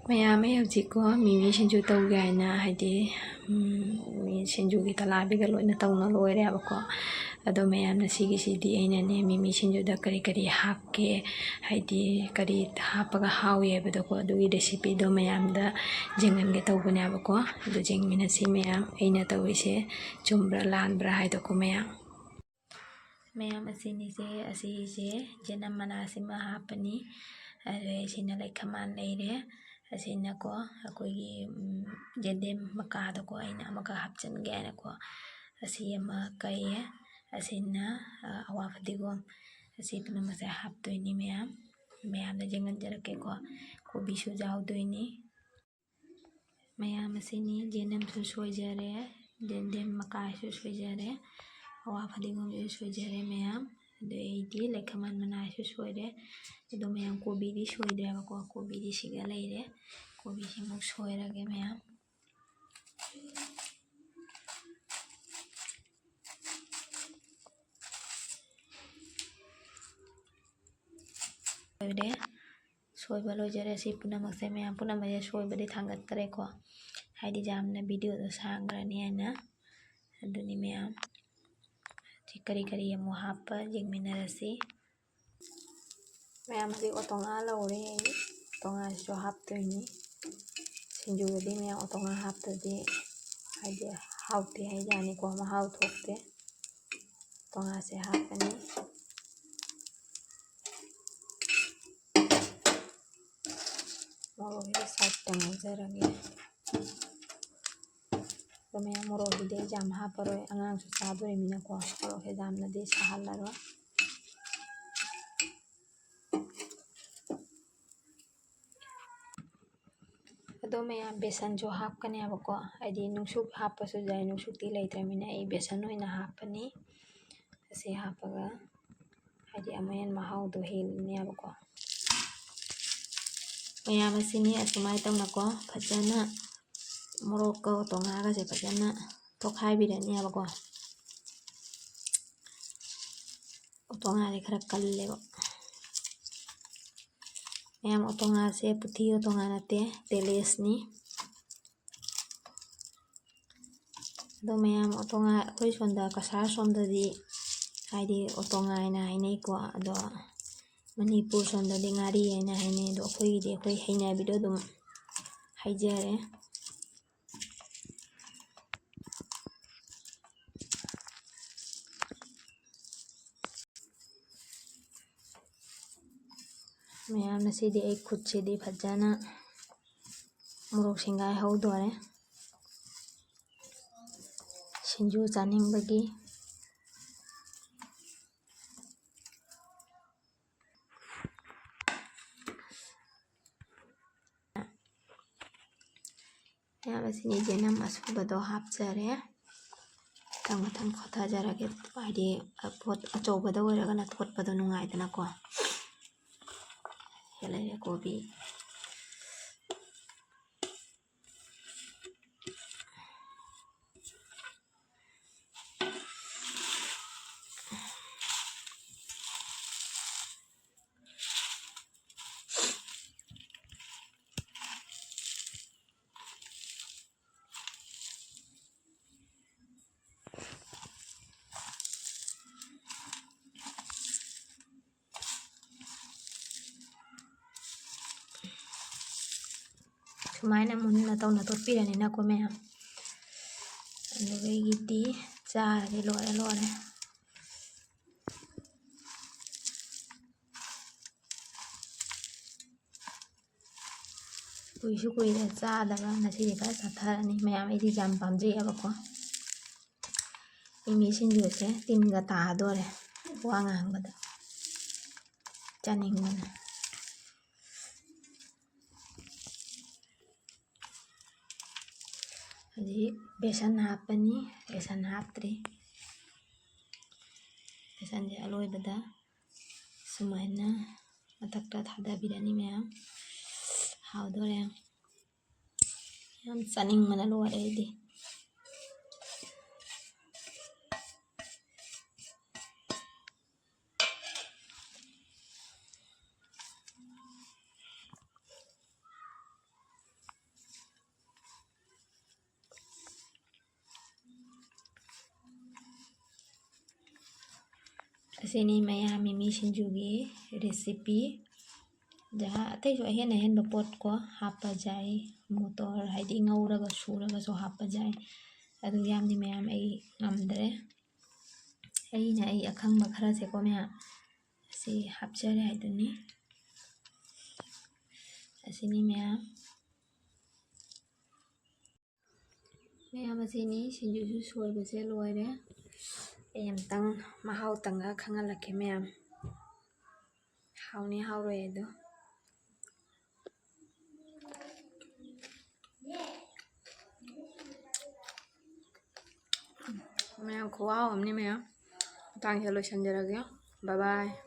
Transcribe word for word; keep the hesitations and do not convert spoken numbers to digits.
ꯃꯌꯥꯝ, ꯑꯩ ꯍꯧꯖꯤꯛꯀꯣ ꯃꯤꯃꯤ ꯁꯤꯡꯖꯨ ꯇꯧꯒꯦ ꯍꯥꯏꯅ, ꯍꯥꯏꯗꯤ, ꯎꯝ, ꯃꯤ ꯁꯤꯡꯖꯨꯒꯤ ꯇꯂꯥꯕꯤꯒ ꯂꯣꯏꯅ ꯇꯧꯅ ꯂꯣꯏꯔꯦꯕꯀꯣ꯫ ꯑꯗꯣ ꯃꯌꯥꯝꯅ ꯁꯤꯒꯤꯁꯤꯗꯤ ꯑꯩꯅꯅꯦ ꯃꯤꯃꯤ ꯁꯤꯡꯖꯨꯗ ꯀꯔꯤ ꯀꯔꯤ ꯍꯥꯞꯀꯦ, ꯍꯥꯏꯗꯤ ꯀꯔꯤ ꯍꯥꯞꯄꯒ ꯍꯥꯎꯏ ꯍꯥꯏꯕꯗꯣꯀꯣ, ꯑꯗꯨꯒꯤ recipeꯗꯣ ꯃꯌꯥꯝꯗ ꯌꯦꯡꯍꯟꯒꯦ ꯇꯧꯕꯅꯦꯕꯀꯣ꯫ ꯑꯗꯨ ꯌꯦꯡꯃꯤꯟꯅꯁꯤ ꯃꯌꯥꯝ꯫ ꯑꯩꯅ ꯇꯧꯔꯤꯁꯦ ꯆꯨꯝꯕ꯭ꯔꯥ ꯂꯥꯟꯕ꯭ꯔꯥ ꯍꯥꯏꯗꯣꯀꯣ ꯃꯌꯥꯝ꯫ ꯃꯌꯥꯝ, ꯑꯁꯤꯅꯤꯁꯦ, ꯑꯁꯤꯁꯦ ꯌꯦꯅꯝ ꯃꯅꯥꯁꯤꯃ ꯍꯥꯞꯄꯅꯤ꯫ ꯑꯗꯨꯗꯩ ꯁꯤꯅ ꯂꯩꯈꯃꯥꯟ ꯂꯩꯔꯦ꯫ ꯑꯁꯤꯅꯀꯣ ꯑꯩꯈꯣꯏꯒꯤ, ꯎꯝ, ꯌꯦꯟꯗꯦꯝ ꯃꯀꯥꯗꯀꯣ ꯑꯩꯅ ꯑꯃꯈꯛ ꯍꯥꯞꯆꯤꯟꯒꯦ ꯍꯥꯏꯅꯀꯣ ꯑꯁꯤ ꯑꯃ ꯀꯛꯑꯦ꯫ ꯑꯁꯤꯅ, ꯑ, ꯑꯋꯥ ꯐꯗꯤꯒꯣꯝ꯫ ꯑꯁꯤ ꯄꯨꯝꯅꯃꯛꯁꯦ ꯍꯥꯞꯇꯣꯏꯅꯤ ꯃꯌꯥꯝ꯫ ꯃꯌꯥꯝꯗ ꯌꯦꯡꯍꯟꯖꯔꯛꯀꯦꯀꯣ꯫ ꯀꯣꯕꯤꯁꯨ ꯌꯥꯎꯗꯣꯏꯅꯤ꯫ ꯃꯌꯥꯝ, ꯑꯁꯤꯅꯤ꯫ ꯌꯦꯅꯝꯁꯨ ꯁꯣꯏꯖꯔꯦ, ꯌꯦꯟꯗꯦꯝ ꯃꯀꯥꯁꯨ ꯁꯣꯏꯖꯔꯦ, ꯑꯋꯥ ꯐꯗꯤꯒꯣꯝꯁꯨ ꯁꯣꯏꯖꯔꯦ ꯃꯌꯥꯝ꯫ ꯑꯗꯨ ꯑꯩꯗꯤ ꯂꯩꯈꯃꯟ ꯃꯅꯥꯁꯨ ꯁꯣꯏꯔꯦ꯫ ꯑꯗꯣ ꯃꯌꯥꯝ, ꯀꯣꯕꯤꯗꯤ ꯁꯣꯏꯗ꯭ꯔꯦꯕꯀꯣ, ꯀꯣꯕꯤꯗꯤ ꯁꯤꯒ ꯂꯩꯔꯦ꯫ ꯀꯣꯕꯤꯁꯤꯃꯨꯛ ꯁꯣꯏꯔꯒꯦ ꯃꯌꯥꯝ꯫ ꯂꯣꯏꯔꯦ꯫ ꯁꯣꯏꯕ ꯂꯣꯏꯖꯔꯦ꯫ ꯁꯤ ꯄꯨꯝꯅꯃꯛꯁꯦ ꯃꯌꯥꯝ, ꯄꯨꯝꯅꯃꯛꯁꯦ ꯁꯣꯏꯕꯗꯤ ꯊꯥꯡꯒꯠꯇ꯭ꯔꯦꯀꯣ, ꯍꯥꯏꯗꯤ ꯌꯥꯝꯅ videoꯗꯣ ꯁꯥꯡꯈ꯭ꯔꯅꯤ ꯍꯥꯏꯅ꯫ ꯑꯗꯨꯅꯤ ꯃꯌꯥꯝ, ꯁꯤ ꯀꯔꯤ ꯀꯔꯤ ꯑꯃꯨꯛ ꯍꯥꯞꯄ ꯌꯦꯡꯃꯤꯟꯅꯔꯁꯤ꯫ ꯃꯌꯥꯝ, ꯍꯧꯖꯤꯛ ꯑꯣꯇꯣꯉꯥ ꯂꯧꯔꯦ ꯑꯩ꯫ ꯑꯣꯇꯣꯉꯥꯁꯤꯁꯨ ꯍꯥꯞꯇꯣꯏꯅꯤ꯫ ꯁꯤꯡꯖꯨꯗꯗꯤ ꯃꯌꯥꯝ ꯑꯣꯇꯣꯉꯥ ꯍꯥꯞꯇ꯭ꯔꯗꯤ, ꯍꯥꯏꯗꯤ, ꯍꯥꯎꯇꯦ ꯍꯥꯏꯖꯥꯅꯤꯀꯣ, ꯃꯍꯥꯎ ꯊꯣꯛꯇꯦ꯫ ꯑꯣꯇꯣꯉꯥꯁꯦ ꯍꯥꯞꯄꯅꯤ꯫ ꯃꯣꯔꯣꯛꯁꯦ sideꯇ ꯉꯧꯖꯔꯒꯦ꯫ ꯑꯗꯣ ꯃꯌꯥꯝ, ꯃꯣꯔꯣꯛꯁꯤꯗꯤ ꯑꯩ ꯌꯥꯝ ꯍꯥꯞꯄꯔꯣꯏ, ꯑꯉꯥꯡꯁꯨ ꯆꯥꯗꯣꯔꯤꯃꯤꯅꯀꯣ ꯃꯣꯔꯣꯛꯁꯦ ꯌꯥꯝꯅꯗꯤ ꯁꯥꯍꯜꯂꯔꯣꯏ꯫ ꯑꯗꯣ ꯃꯌꯥꯝ, ꯕꯦꯁꯟꯁꯨ ꯍꯥꯞꯀꯅꯦꯕꯀꯣ, ꯍꯥꯏꯗꯤ ꯅꯨꯡꯁꯨꯛ ꯍꯥꯞꯄꯁꯨ ꯌꯥꯏ, ꯅꯨꯡꯁꯨꯛꯇꯤ ꯂꯩꯇ꯭ꯔꯕꯅꯤꯅ ꯑꯩ ꯕꯦꯁꯟ ꯑꯣꯏꯅ ꯍꯥꯞꯄꯅꯤ꯫ ꯑꯁꯤ ꯍꯥꯞꯄꯒ, ꯍꯥꯏꯗꯤ, ꯑꯃꯨꯛ ꯍꯦꯟꯅ ꯃꯍꯥꯎꯗꯣ ꯍꯦꯜꯂꯅꯦꯕꯀꯣ꯫ ꯃꯌꯥꯝ, ꯑꯁꯤꯅꯤ꯫ ꯑꯁꯨꯃꯥꯏꯅ ꯇꯧꯅꯀꯣ ꯐꯖꯅ ꯃꯣꯔꯣꯛꯀ ꯑꯣꯇꯣꯉꯥꯒꯁꯦ ꯐꯖꯅ ꯇꯣꯠꯈꯥꯏꯕꯤꯔꯅꯦꯕꯀꯣ꯫ ꯑꯣꯇꯣꯉꯥꯁꯦ ꯈꯔ ꯀꯜꯂꯦꯕ꯫ ꯃꯌꯥꯝ, ꯑꯣꯇꯣꯉꯥꯁꯦ ꯄꯨꯊꯤ ꯑꯣꯇꯣꯉꯥ ꯅꯠꯇꯦ, ꯇꯦꯂꯦꯁꯅꯤ꯫ ꯑꯗꯣ ꯃꯌꯥꯝ, ꯑꯣꯇꯣꯉꯥ ꯑꯩꯈꯣꯏ ꯁꯣꯝꯗ, ꯀꯁꯥꯔ ꯁꯣꯝꯗꯗꯤ, ꯍꯥꯏꯗꯤ, ꯑꯣꯇꯣꯉꯥ ꯍꯥꯏꯅ ꯍꯥꯏꯅꯩꯀꯣ꯫ ꯑꯗꯣ ꯃꯅꯤꯄꯨꯔ ꯁꯣꯝꯗꯗꯤ ꯉꯥꯔꯤ ꯍꯥꯏꯅ ꯍꯥꯏꯅꯩ꯫ ꯑꯗꯣ ꯑꯩꯈꯣꯏꯒꯤꯗꯤ ꯑꯩꯈꯣꯏ ꯍꯩꯅꯕꯤꯗꯣ ꯑꯗꯨꯝ ꯍꯥꯏꯖꯔꯦ꯫ ꯃꯌꯥꯝ, ꯉꯁꯤꯗꯤ ꯑꯩ ꯈꯨꯠꯁꯤꯗꯤ ꯐꯖꯅ ꯃꯣꯔꯣꯛ ꯁꯤꯡꯒꯥꯏ ꯍꯧꯗꯣꯔꯦ꯫ ꯁꯤꯡꯖꯨ ꯆꯥꯅꯤꯡꯕꯒꯤ꯫ ꯃꯌꯥꯝ, ꯑꯁꯤꯅꯤ ꯆꯦꯅꯝ ꯑꯁꯨꯕꯗꯣ ꯍꯥꯞꯆꯔꯦ꯫ ꯃꯊꯪ ꯃꯊꯪ ꯈꯣꯠꯊꯖꯔꯒꯦ꯫ ꯍꯥꯏꯗꯤ ꯄꯣꯠ ꯑꯆꯧꯕꯗ ꯑꯣꯏꯔꯒꯅ ꯊꯣꯠꯄꯗꯣ ꯅꯨꯡꯉꯥꯏꯗꯅꯀꯣ꯫ ꯁꯤ ꯂꯩꯔꯦ ꯀꯣꯕꯤ꯫ ꯁꯨꯃꯥꯏꯅ ꯃꯨꯟꯅ ꯇꯧꯅ ꯇꯣꯠꯄꯤꯔꯅꯤꯅꯀꯣ ꯃꯌꯥꯝ꯫ ꯑꯗꯨꯗꯒꯤꯗꯤ ꯆꯥꯔꯗꯤ ꯂꯣꯏꯔꯦ, ꯂꯣꯏꯔꯦ꯫ ꯀꯨꯏꯁꯨ ꯀꯨꯏꯔꯦ ꯆꯥꯗꯕ, ꯉꯁꯤꯗꯤ ꯈꯔ ꯆꯥꯊꯔꯅꯤ꯫ ꯃꯌꯥꯝ, ꯑꯩꯗꯤ ꯌꯥꯝ ꯄꯥꯝꯖꯩꯑꯕꯀꯣ꯫ ꯃꯤꯃꯤ ꯁꯤꯡꯖꯨꯁꯦ ꯇꯤꯟꯒ ꯇꯥꯗꯣꯔꯦ ꯋꯥ ꯉꯥꯡꯕꯗ꯫ ꯆꯥꯅꯤꯡꯕꯅ꯫ ꯍꯧꯖꯤꯛ ꯕꯦꯁꯟ ꯍꯥꯞꯄꯅꯤ꯫ ꯕꯦꯁꯟ ꯍꯥꯞꯇ꯭ꯔꯤ꯫ ꯕꯦꯁꯟꯁꯦ ꯑꯂꯣꯏꯕꯗ ꯁꯨꯃꯥꯏꯅ ꯃꯊꯛꯇ ꯊꯥꯗꯕꯤꯔꯅꯤ ꯃꯌꯥꯝ꯫ ꯍꯥꯎꯗꯣꯔꯦ꯫ ꯌꯥꯝ ꯆꯥꯅꯤꯡꯕꯅ ꯂꯣꯏꯔꯦ ꯑꯩꯗꯤ꯫ ꯑꯁꯤꯅꯤ ꯃꯌꯥꯝ ꯃꯤꯃꯤ ꯁꯤꯡꯖꯨꯒꯤ recipe꯫ ꯖꯍꯥ ꯑꯇꯩꯁꯨ ꯑꯍꯦꯟ ꯑꯍꯦꯟꯕ ꯄꯣꯠ ꯀꯣ ꯍꯥꯞꯄ ꯌꯥꯏ꯫ ꯃꯣꯇꯣꯔ ꯍꯥꯏꯗꯤ ꯉꯧꯔꯒ ꯁꯨꯔꯒꯁꯨ ꯍꯥꯞꯄ ꯌꯥꯏ꯫ ꯑꯗꯨ ꯌꯥꯝꯗꯤ ꯃꯌꯥꯝ ꯑꯩ ꯉꯝꯗ꯭ꯔꯦ꯫ ꯑꯩꯅ ꯑꯩ ꯑꯈꯪꯕ ꯈꯔꯁꯦꯀꯣ ꯃꯌꯥꯝ ꯁꯤ ꯍꯥꯞꯆꯔꯦ ꯍꯥꯏꯗꯨꯅꯤ꯫ ꯑꯁꯤꯅꯤ ꯃꯌꯥꯝ꯫ ꯃꯌꯥꯝ ꯑꯁꯤꯅꯤ ꯁꯤꯡꯖꯨꯁꯨ ꯁꯣꯏꯕꯁꯦ ꯂꯣꯏꯔꯦ꯫ ꯑꯩ ꯑꯝꯇꯪ ꯃꯍꯥꯎ ꯇꯪꯉꯒ ꯈꯪꯍꯜꯂꯛꯀꯦ ꯃꯌꯥꯝ꯫ ꯍꯥꯎꯅꯤ ꯍꯥꯎꯔꯣꯏ ꯑꯗꯣ꯫ ꯃꯌꯥꯝ ꯈꯨꯍꯥꯎ ꯑꯃꯅꯤ ꯃꯌꯥꯝ꯫ ꯃꯇꯥꯡꯁꯤꯗ ꯂꯣꯏꯁꯤꯟꯖꯔꯒꯦ꯫ Bye bye꯫